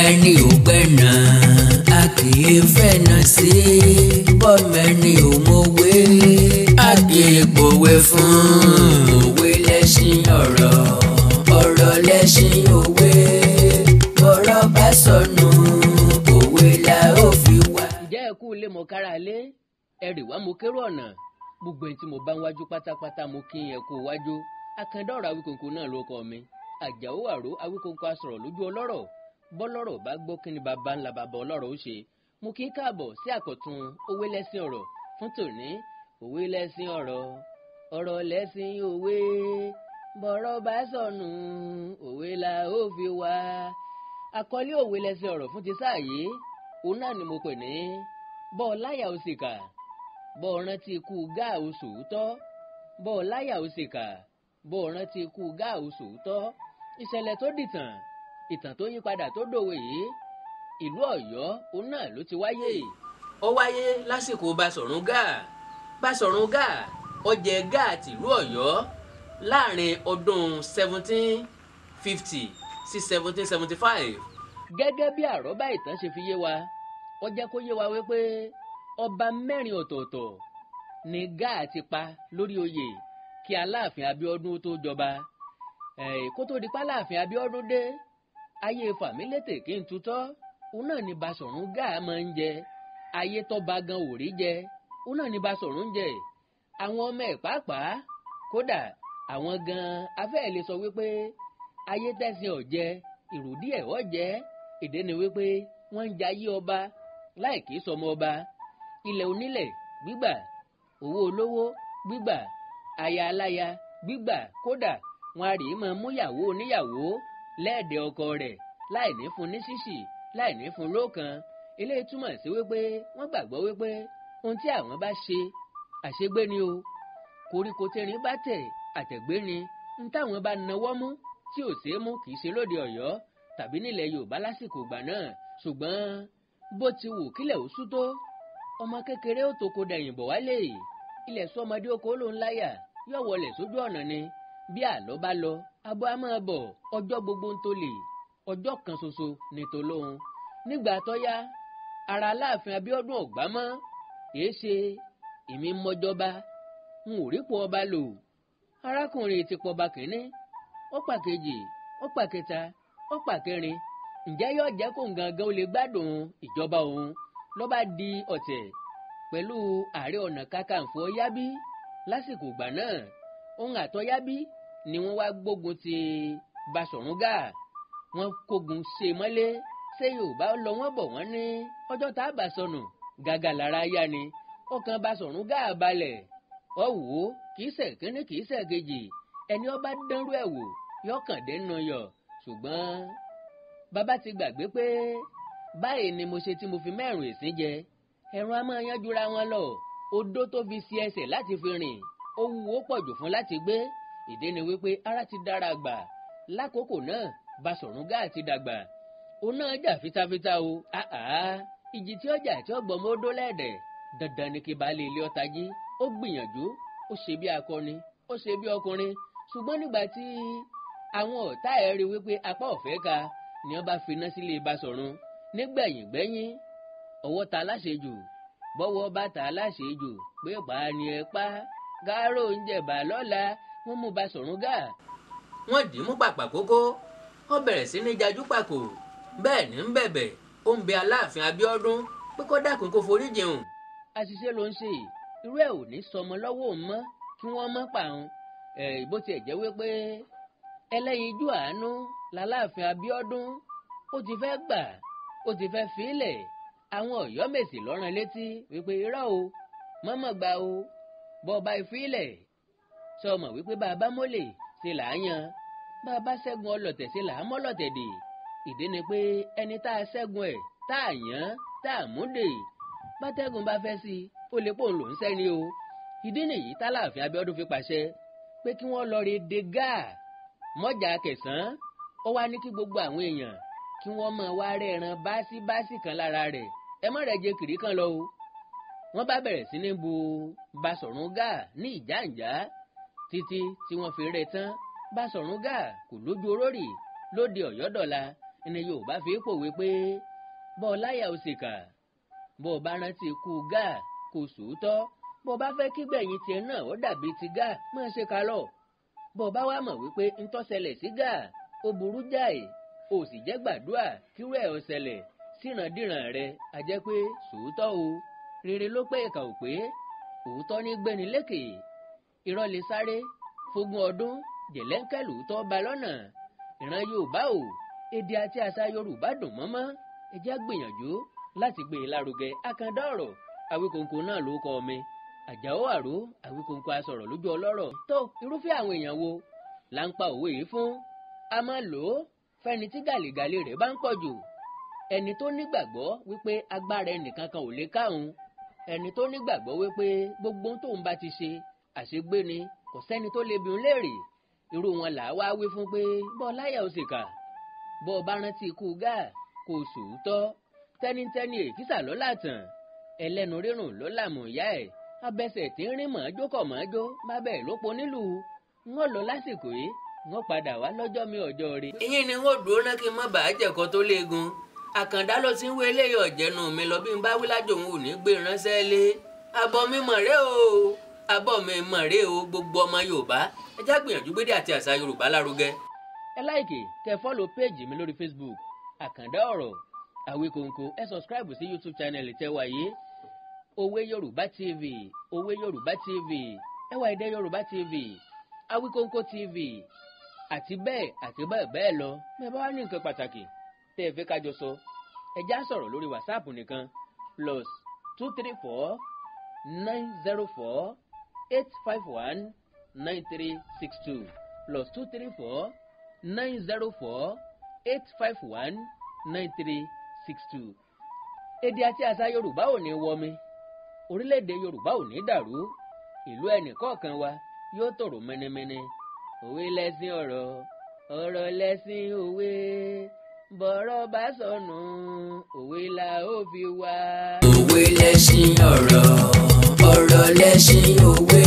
Bọ́mẹ́ni ò gbẹ̀nà, a kì í fẹ̀nà sí. Bọ́mẹ́ni ò mọ̀wé, a kì í pòwe fún. Òwe lẹ́ṣin ọ̀rọ̀, ọ̀rọ̀ lẹ́ṣin òwe. Bọ́rọ̀ bá sọnù, òwe la ó fi wá. Ǹjẹ́ ẹ kú ilé mo kára lé ẹrì wá mo kérò ọ̀nà gbogbo ẹni tí mo bá ń wájú pátápátá mo kí ẹ kú wájú. Akandọ́rọ̀ Awíkonko náà ló kọ mi. Àjàó àró Awíkonko asọ̀rọ̀ lójú ọlọ́rọ̀, bọ́lọ́rọ̀ bá gbọ́ kí ni bàbá ńlá bàbá ọlọ́rọ̀ ó ṣe. Mo kí káàbọ̀ sí àkọ́tún òwe lẹ́sìn ọ̀rọ̀ fún tòní. Òwe lẹ́sìn ọ̀rọ̀, ọ̀rọ̀ lẹ́sìn òwe. Bọ̀rọ̀ bá sọnù, òwe la ó fi wá. Àkọlé òwe lẹ́sìn ọ̀rọ̀ fún ti sáà yìí, òun náà ni mo pè ní bọ́ọ̀ láyà ó sì kà, bọ́ọ̀ rántí ikú gáà ó sòótọ́. Bọ́ọ̀ láyà ó sì kà, bọ́ọ̀ rántí ikú gáà ó sòótọ́. Ìṣẹ̀lẹ̀ tó dìtàn, ìtàn tó yí padà tó dòwe yìí, ìlú Ọ̀yọ́ òun náà ló ti wáyé. Ó wáyé lásìkò Basọ̀rún Gáà. Basọ̀rún Gáà ó jẹ Gáà tìlú Ọ̀yọ́ láàrin ọdún 1750 sí 1775. Gẹ́gẹ́ bí àrọ́bá ìtàn ṣe fi yé wa, ó jẹ́ kó yé wa wípé ọba mẹ́rin ọ̀tọ̀ọ̀tọ̀ ni Gáà ti pa lórí oyè kí Aláàfin Abíọ́dún tó jọba. Kó tó di p'Aláàfin Abíọ́dún dé, ayé fàmílétè kí n tutọ́, òun náà ni Basọ̀rún Gáà máa ń jẹ. Ayé tọ́ba gan ò rí jẹ, òun náà ni Basọ̀rún ń jẹ. Àwọn ọmọ ẹ̀ pàápàá, kódà àwọn gan afẹ́ lè sọ wípé ayé tẹ̀sìn ọ̀jẹ, ìrùdí ẹ̀ ọ̀jẹ́. Ìdí ni wípé wọ́n ń jayé ọba láì kìí sọmọ ọba. Ilẹ̀ onílẹ̀ gbígbà, owó olówó gbígbà, aya aláya gbígbà, kódà wọn a rí máa múyàwó oníyàwó lẹ́ẹ̀dẹ̀ ọkọ rẹ̀ láì ní fún ní ṣíṣì, láì ní fún lóòkan. Eléyìí túmọ̀ sí wípé wọ́n gbàgbọ́ wípé ohun tí àwọn bá ṣe àṣegbé ni o. Koríko tẹrin bá tẹ̀ àtẹ̀gbé ni. N táwọn bá nawọ́ mú tí ò ṣeé mú kì í ṣe lóde Ọ̀yọ́ tàbí nílẹ̀ Yorùbá lásìkò ìgbà náà. Ṣùgbọ́n bó ti wù kílẹ̀ ó sú tó, ọmọ kékeré ó toko dẹ̀yìn bọ̀ wálé. Ilẹ̀ sọmọdé oko ló ń láyà, yóò wọlé sójú ọ̀nà ni. Bí àlọ́ bá lọ, abo á máa bọ̀. Ọjọ́ gbogbo ń tolè, ọjọ́ kan ṣoṣo ni tolóhun. Nígbà tó yá, ara Aláàfin Abíọ́dún ọ̀gbá mọ́. Èé ṣe èmi mọ́jọba, n ò rípò ọba lò. Arákùnrin ti pọba kìíní, ó pa kejì, ó pa kẹta, ó pa kẹrin. Ǹjẹ́ yóò jẹ́ kó gangan ó lè gbádùn ìjọba òun? Ló bá di ọ̀tẹ̀ pẹ̀lú Ààrẹ Ọ̀nà Kakanfò Ọ̀yábí lásìkò ìgbà náà. Òun àtọ̀yábí ni wọ́n wá gbógun ti Basọ̀rún Gáà. Wọ́n kógun ṣe mọ́lé. Ṣé Yorùbá lọ wọ́n bọ̀ wọ́n ní ọjọ́ tá a bá sọnù gàgà lára yá ni. Ọkàn Basọ̀rún Gáà balẹ̀. Ọ wò ó, kìí ṣe kínní kìí ṣe kejì. Ẹni ó bá dánrú ẹ̀ wò yọkàn dénú yọ. Ṣùgbọ́n bàbá ti gbàgbé pé báyìí ni mo ṣe tí mo fi mẹ́rùn ìsín jẹ. Ẹ̀rùn a máa yanjúra wọn lọ. Odó tó fi ṣe ẹsẹ̀ láti fi rìn, ó wúwo pọ̀jù fún láti gbé. Ìdí ni wípé ara ti dára gbà. Lákòókò náà, Basọ̀rún Gáà ti dàgbà. Òun náà jà fitafita o. Àhà, ìjì tí ọjà tí ọgbọ̀n mọ́ odó lẹ́ẹ̀dẹ̀. Dandan ni kí baálé ilé ọta jí. Ó gbìyànjú, ó ṣe bí akọni, ó ṣe bí ọkùnrin. Ṣùgbọ́n nígbà tí àwọn ọ̀tá ẹ̀ rí wípé apá ọ̀fẹ́ ka, ni wọ́n bá finá sílé Basọ̀rún. Nígbẹ̀yìn gbẹ́yìn, ọwọ́ ta láṣejù, bọ́wọ́ bá ta láṣejù, pé pa ni ẹ pa, gáró ń jẹ̀bà lọ́la, wọ́n mú Basọ̀rún Gáà. Wọ́n dì í mú pàpà kókó, ó bẹ̀rẹ̀ sí ní jajú pàkó. Bẹ́ẹ̀ ní ń bẹ̀bẹ̀, ó ń bẹ Aláàfin Abíọ́dún pé kó dákun kó forí jẹun. Àṣìṣe ló ń ṣe, irú ẹ̀ ò ní sọmọ lọ́wọ́ òun mọ́ kí wọ́n mọ́ pa òun. Bó tiẹ̀ jẹ́ wípé ẹlẹ́yinjú àánú l'Aláàfin Abíọ́dún, ó ti fẹ́ gbà, ó ti fẹ́ filẹ̀. Àwọn Ọ̀yọ́mèsì lọ́rán létí wípé irọ́ o, mọ́mọ́ gbà o, bọ́ọ̀bá ìfilẹ̀. Sọ mọ̀ wípé bàbá mólè ṣe là á yan, bàbá ṣẹ́gun ọlọ̀tẹ̀ ṣe là á mọ́lọ̀tẹ̀ dè. Ìdí ni pé ẹni tá a ṣẹ́gun ẹ̀ tá a yàn tá a mú dè, bátẹ́gùn bá fẹ́ sí i, ó lè pòun lòún sẹ́ni o. Ìdí nìyí t'Aláàfin Abíọ́dún fi pàṣẹ pé kí wọ́n lọ re de Gáà mọ́jà Kẹsàn-án. Ó wá ní kí gbogbo àwọn èèyàn kí wọ́n máa wá rẹ́ ẹran báṣíbáṣí kan lára rẹ̀. Ẹ má rẹ̀ jẹ kìrì kan lọ o. Wọ́n bá bẹ̀rẹ̀ sí ní bu Basọ̀rún Gáà ní ìjàǹjá títí tí wọ́n fi rẹ́ tán. Basọ̀rún Gáà kò lójú orórì lóde Ọ̀yọ́ dọ̀la. Ní Yorùbá fi pòwe pé bọ́ láyà ó sì kà, bọ́ bá rántí ikú Gáà kò sòótọ́, bọ́ bá fẹ́ kígbẹ̀yìn tiẹ̀ náà ó dàbí ti Gáà máa ṣe ká lọ. Bọ́ bá wá mọ̀ wípé ntọ́ṣẹlẹ̀ sí Gáà ó burú jáì, ó sì jẹ́ gbàdúrà kírú ẹ̀ ó ṣẹlẹ̀ síran-díran rẹ, a jẹ́ pé sòótọ́ o. Rere ló pé ìkà ò pé, òótọ́ ní gbéni lékè. Irọ́ lè sáré fógún ọdún, jẹ̀lẹ́ńkẹ́ lòótọ́ ba lọ́nà. Ìran Yorùbá o, èdè àti àṣà Yorùbá dùn mọ́mọ́, ẹ jẹ́ gbìyànjú láti gbé e lárugẹ. Àkàndá ọ̀rọ̀ Awíkonko náà ló kọ́ mi, Àjàó Àró Awíkonko asọ̀rọ̀ lójú ọlọ́rọ̀. Tó irúfẹ́ àwọn èèyàn wo là ń pa òwe yìí fún? A máa lò ó fẹ́ni tí gàlégàlé rẹ̀ bá ń pọ̀ jù, ẹni tó nígbàgbọ́ wípé agbára ẹnìkan kan ò lè káhùn, ẹni tó nígbàgbọ́ wípé gbogbo tóun bá ti ṣe àṣegbé ni, kò sẹ́ni tó lè bi òun léèrè. Irú wọn là á wá wí fún pé bọ́ láyà ó sì kà, bọ́ ọ bá rántí ikú Gáà kò sòótọ́. Tẹ́nitẹ́ni èkísà ló látàn, ẹlẹ́nu rírùn ló làmù ìyá ẹ̀, abẹ́sẹ̀ tí ń rìn mọ́jó kọ̀ mọ́jó má bẹ́ẹ̀ ló po nílùú. Wọ́n lọ lásìkò yìí, wọ́n padà wá lọ́jọ́ mi ọjọ́ rí. Ìyẹn ni wọ́n dúró ná kí n má bàa jẹ̀kọ́ tó léegun. Àkàndá ló ti ń wé eléyìí ọ̀jẹ̀nu mi lọ, bí n bá wí lájò òun ò ní gbé ránṣẹ́ lé. Abọ́ mi mọ̀ rẹ́ o, abọ́ mi mọ̀ rẹ́ o, gbogbo ọmọ Yorùbá ẹ já gbìyànjú gbédè àti àṣà Yorùbá lárugẹ. Ẹ láìkì kẹ fọ́lọ̀ péèjì mi lórí Facebook Àkàndá ọ̀rọ̀ Awíkonko, ẹ sọ̀scribe sí YouTube channel tẹ́ wà yìí, Òwe Yorùbá TV, Òwe Yorùbá TV, Ẹwà Èdè Yorùbá TV, Awíkonko TV, àti bẹ́ẹ̀ àti bẹ́ẹ̀ bẹ́ẹ̀ lọ. Bẹ́ẹ̀ bá wá ní nǹkan pàtàkì tẹ́ ẹ fẹ́ kájọ sọ, ẹ já sọ̀rọ̀ lórí WhatsApp nìkan +234 904 851 9362, +234 904 851 9362. Èdè àti àṣà Yorùbá ò ní wọmi, orílẹ̀-èdè Yorùbá ò ní dàrú, ìlú ẹnì kọ̀ọ̀kan wa yóò tòrò mẹ́nẹ́mẹ́nẹ́. Òwe lẹ́sìn ọ̀rọ̀, ọ̀rọ̀ lẹ́sìn òwe, bọ̀rọ̀ bá sọnù òwe la ó fi wá. Òwe lẹ́sìn ọ̀rọ̀, ọ̀rọ̀ lẹ́sìn òwe.